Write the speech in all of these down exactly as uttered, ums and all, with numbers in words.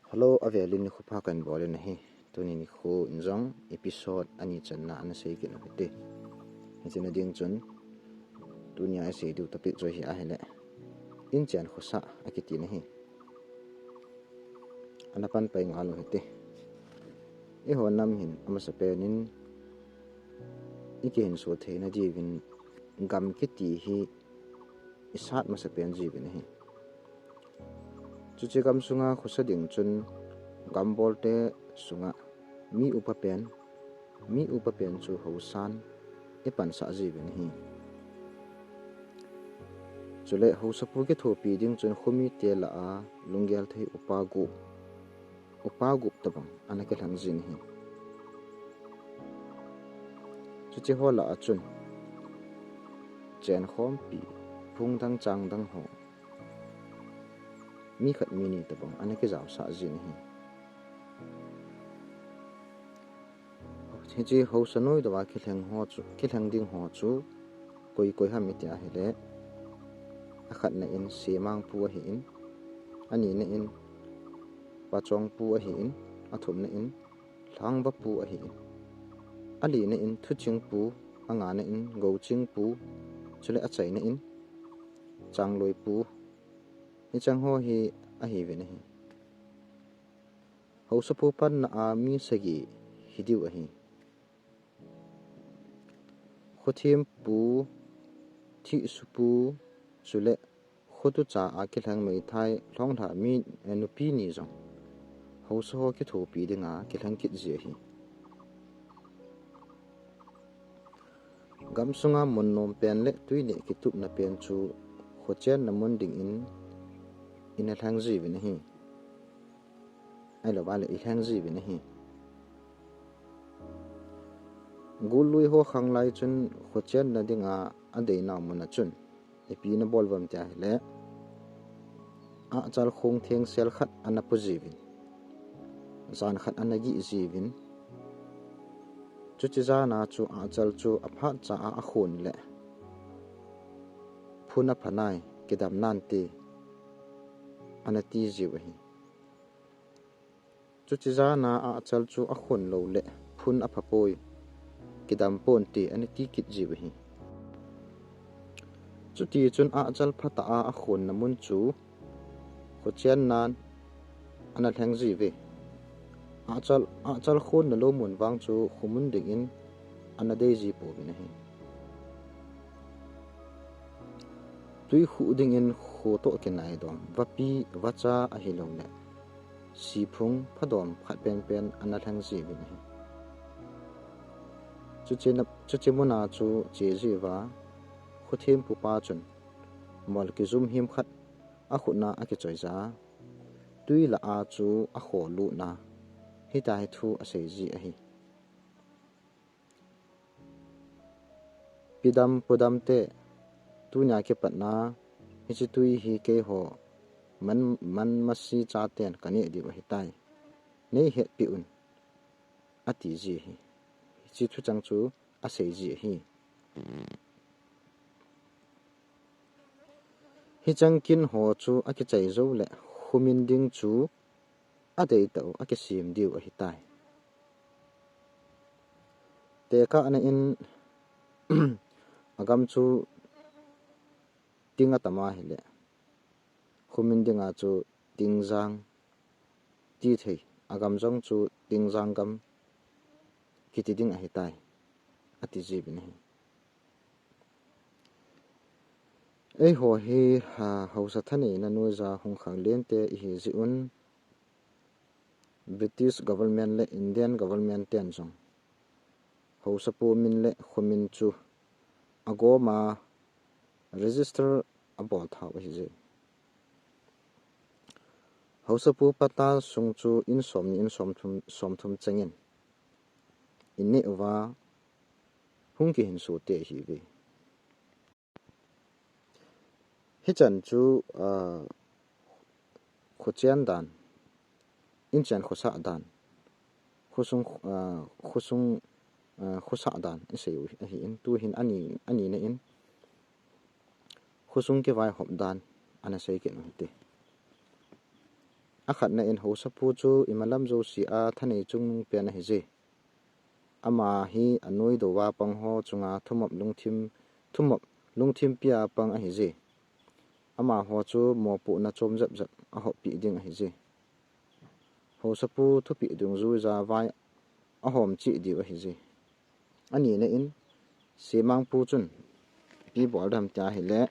Hello, avelin nikho pha kahin bol in ahi. Tuni nikho in jong episode ani channa ana sei kit u hite. Hiche na ding chun, tunia isei diu topic chu hi ahile, inchen khosah akiti na hi. Ana pan pai ngal u hite. Eiho nam hin amasapen in ikihinso theina diuvin gam kiti hi isat masapen jiuvin ahi. Chuche gam sunga khosa ding chun gambolte sunga mi upa pen, mi upa pen chu haosan ipansah jiuvin ahi. Chule haosapu kithopi ding chun khomite lah a lunggel thei upa gup, upa gup tobang ana kilheng jin ahi. Chuche ho lah a chun chenkhompi, phung dang chang dang ho mi khat mi ni tobang ana kijaosah jin ahi. Hiche haosa noi louva kilheng ho chu, kilheng ding ho chu koi koi ham iti ahile, akhatna in Semangpu ahin, anina in Pachongpu ahin, athumna in Lhangvapu ahin, alina in Thuchingpu, angana in Gouchingpu, chule achaina in Changloipu, hicheng ho hi ahiuvin ahi. Haosapu panna a mi sagi hidiu ahi. Khothempu, Thihsupu, chule khotucha a kilheng meithai Lhonglha mi, eh, nupi ni jong haosa ho kithopi dinga kilheng kit ji ahi. Gam sunga mun nom pen le tui neh kitupna pen chu khochenna mun dingin ina lheng jiuvin ahi. Ahilouva le ilheng jiuvin ahi. Gollui ho khanglai chun khochenna dinga adeinau mun a chun ipi ana bol uvem tia ahile, ahchal khong thengsel khat ana pu jiuvin, jan khat ana gih jiuvin. Chuche jana chu ahchal chu aphatcha a akhon le, phun apha nai, kidam nante, ana ti jiu ahi. Chuche jana ahchal chu akhon lou le, phun apha poi, kidam ponte, ana ti kit jiu ahi. Chutichun ahchal phatah a akhonna mun chu khochennan ana lheng jiuve. Ahchal, ahchal khonna lou mun vang chu khomun dingin ana dei ji pouvin ahi. Tui khuh dingin kho toh kinai dom, vapi, vacha ahilouleh siphung phadom khat penpen ana lheng jiuvin ahi. Chuche na, chuche muna chu che jiuva, khothempu pa chun mol kijum him khat akhutna akichoija, tui lah a chu akho lutna, hitia hi thu asei ji ahi. Pidam pudam te, tunia kipatna hiche tui hi keiho man, man masi chaten kaneh diu ahitai. Neihetpeh un, ati ji ahi. Hiche thuchang chu asei ji ahi. Hicheng kin ho chu akichai jou le khomin ding chu adeitah u akisem diu ahitai. Tekahna in agam chu ting atam ahile, khomin dinga chu tingjang tithei, agam jong chu tingjang gam kiti ding ahitai, ati jiuvin ahi. Eiho hi, ha, haosa thaneina noija hung khang lente ihi jeh un, British government le Indian government ten jong haosapu min le khomin chu agoma register abol thau ahije. Haosapu patta sung chu in somni in somthum, somthum chengin ineh uva hung kihinso te ahiuve. Hichan chu, ah, khochen dan, inchen khosah dan, khosung, ah, khosung, ah, khosah dan isei u ahin, tuhin ani, anina in khosung kivaihop dan ana sei kit u hite. Akhatna in Haosapu chu imalam jousea thanei chungnung pen ahije. Ama hi anoi dou a pang ho chunga thumop lungthim, thumop lungthim pia pang ahije. Amaho chu mopohna chom jep jep ahop peh ding ahije. Haosapu thupeh dungjuija vai ahom cheh diu ahije. Anina in Semangpu chun ipi bol ding ham tia ahile,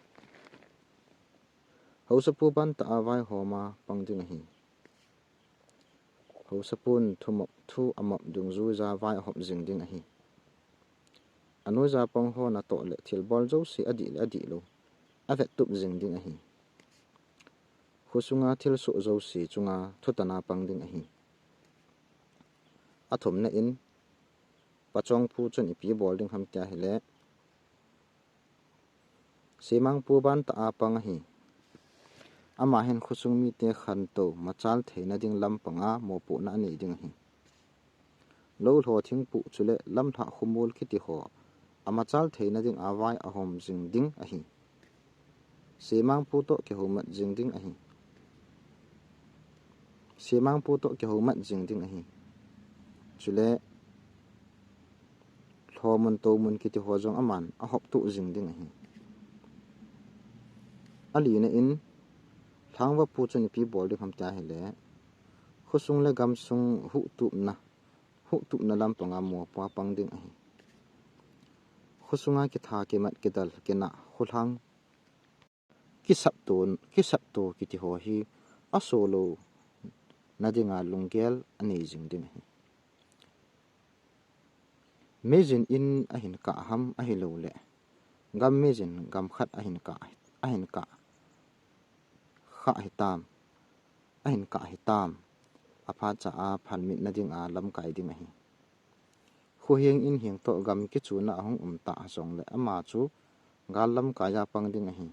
Haosapu bantah a vaihom a pang ding ahi. Haosapun thumop, thu amop dungjuija vai ahop jing ding ahi. Anoija pang ho natoh le thilbol jouse adih le adihlou avettup jing ding ahi. Khosunga thilsoh jouse chunga thutan a pang ding ahi. Athumna in Pachongpu chun ipi bol ding ham tia ahile, Semangpu bantah a pang ahi. Ama hin khosung mite khantou machal theina ding lampang a mopohna anei ding ahi. Lou lho thingpuh chule lamlhah khomol kiti ho amachal theina ding a vai ahom jing ding ahi. Semangpu toh kihoumat jing ding ahi. Semangpu toh kihoumat jing ding ahi. Chule lhomun toumun kiti ho jong aman ahop tup jing ding ahi. Alina in Lhangvapu chun ipi bol ding ham tia ahile, khosung le gamsung huhtupna, huhtupna lampang a mopoh a pang ding ahi. Khosunga kitha kimat kidal kinah kholhang kisapto, kisapto kiti ho hi asoh louna dinga lunggel anei jing ding ahi. Meijin in ahin kah ham ahilouleh gam meijin gam khat ahin kah, ahin kah kha hitam, ahin kah hitam, aphatcha a phalmitna dinga lamkai ding ahi. Kho heng in heng toh gam kichuna ahung um tah jongle ama chu gal lamkai a pang ding ahi.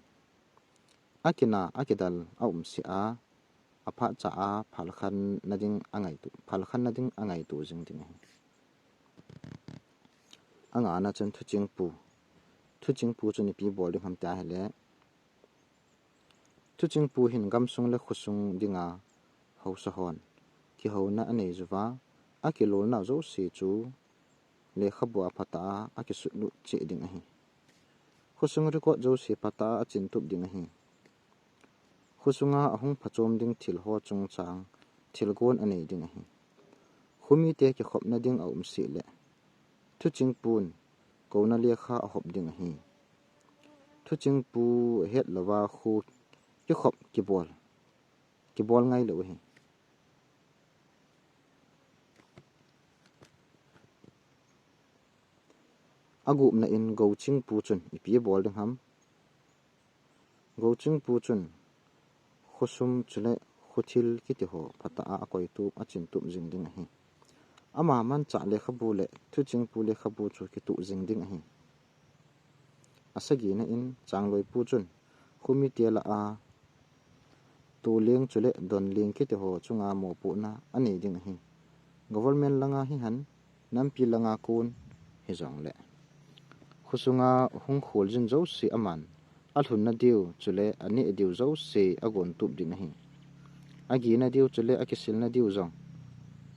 Akina, akidal aumse a, aphatcha a phalkhanna ding angaitu, phalkhanna ding angaitu jing ding ahi. Angana chun Thuchingpu. Thuchingpu chun ipi bol ding ham tia ahile, Thuchingpu hin gamsung le khosung dinga haosa hon kihouna anei juva, akilolna jouse chu lekhabu a phatah a akisutlut cheh ding ahi. Khosung record jouse phatah a achintup ding ahi. Khosunga ahung phachom ding thil ho chungchang thilgon anei ding ahi. Khomite kikhopna ding aumse le Thuchingpun kouna lekha ahop ding ahi. Thuchingpu hetlouva kho kikhop kibol, kibol ngailou ahi. Agupna in Gochingpu chun ipi bol ding ham? Gochingpu chun khosum chule khothil kiti ho phatah a akoitup achintup jing ding ahi. Ama manchah lekhabu le Thuchingpu lekhabu chu kituh jing ding ahi. Asagina in Changloipu chun khomite lah a toleng chule donleng kiti ho chunga mopohna anei ding ahi. Government langa hihen, nampi langa kon hijongle, khosunga hung kholjin jouse aman alhunna diu chule aneh diu jouse agontup ding ahi. Agina diu chule akisilna diu jong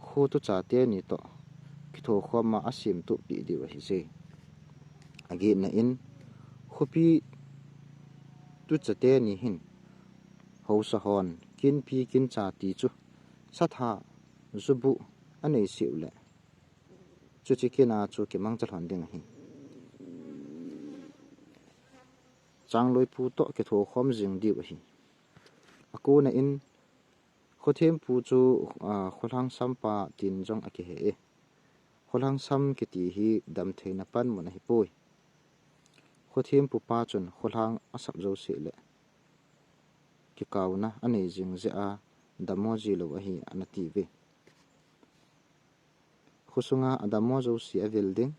khotucha teni toh kithokhom a asemtup peh diu ahije. Agetna in khopi tucha teni hin haosa hon kinpi kincha ti chu satha jubu anei seh uleh, chuche kina chu kimangcha lhon ding ahi. Changloipu toh kithokhom jing diu ahi. Akona in Khothempu chu, a, Kholhang Sampa tin jong akihe e. Kholhang Sam kiti hi damtheina panmun ahipoi. Khothempu pa chun Kholhang asap jouse le kikauna anei jing jeh a dammo jilou ahi anatiuve. Khosunga adammo jouse avil ding,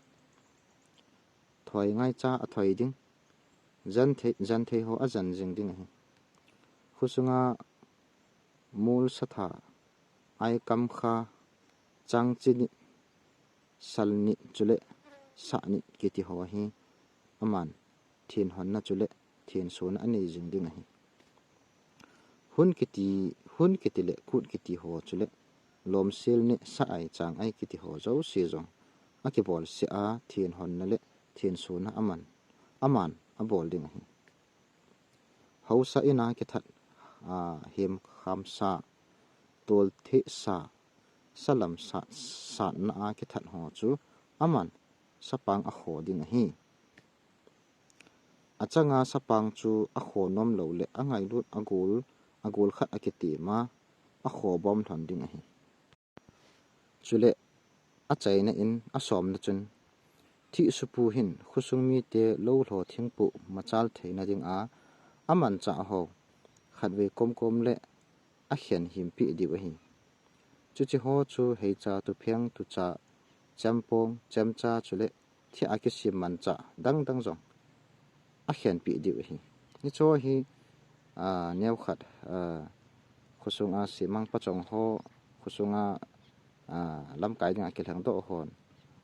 thoi ngaicha athoi ding, janthei, janthei ho ajan jing ding ahi. Khosunga mol satha, aikam kha, changchi nit, sal nit chule sah nit kiti ho hi aman thenhonna chule thensona anei jing ding ahi. Hun kiti, hun kiti le kut kiti ho chule lomsel ne sa ai chang ai kiti ho jouse jong akibol se a, thin honna le thin suna aman, aman abol ding ahi. Hausa ina kithat, a, hemkham sa, tolthe sa, salam sat, satna a kithat ho chu aman sapang akho ding ahi. Achanga sapang chu akho nom lou le angailut agol, agol khat akitem a, akho bom lhon ding ahi. Chule achaina in asomna chun, thihsupu hin khosung mite lou lho thingpu machal theina ding a, amanchah ho khatvei komkom le akhen himpi diu ahi. Chuche ho chu heicha, tupheng, tucha, chempong, chemcha chule thia kisim manchah dangdang jong akhenpi diu ahi. Hicho hi, a, neokhat, a, khosunga simang pachong ho, khosunga, a, lamkai dinga kilhengdoh hon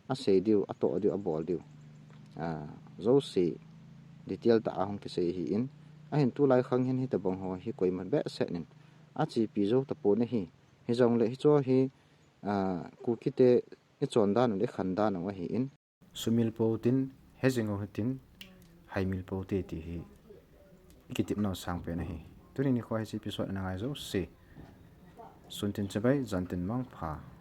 asei diu, atoh diu, abol diu, a, jouse detail tah a hung kisei ahin, ahin tulai khang hin hitobang ho hi koima behseh in achepi jou tapon ahi. Hijongle hicho hi, a, Kukite ichon dan u le ikhan dan u ahin, sumil pou tin, hejing u hitin, haimil pou te ti hi ikitepnau sangpen ahi. Tuni nikho hiche episode ana ngai jouse, suntin chibai, jantin mangpha.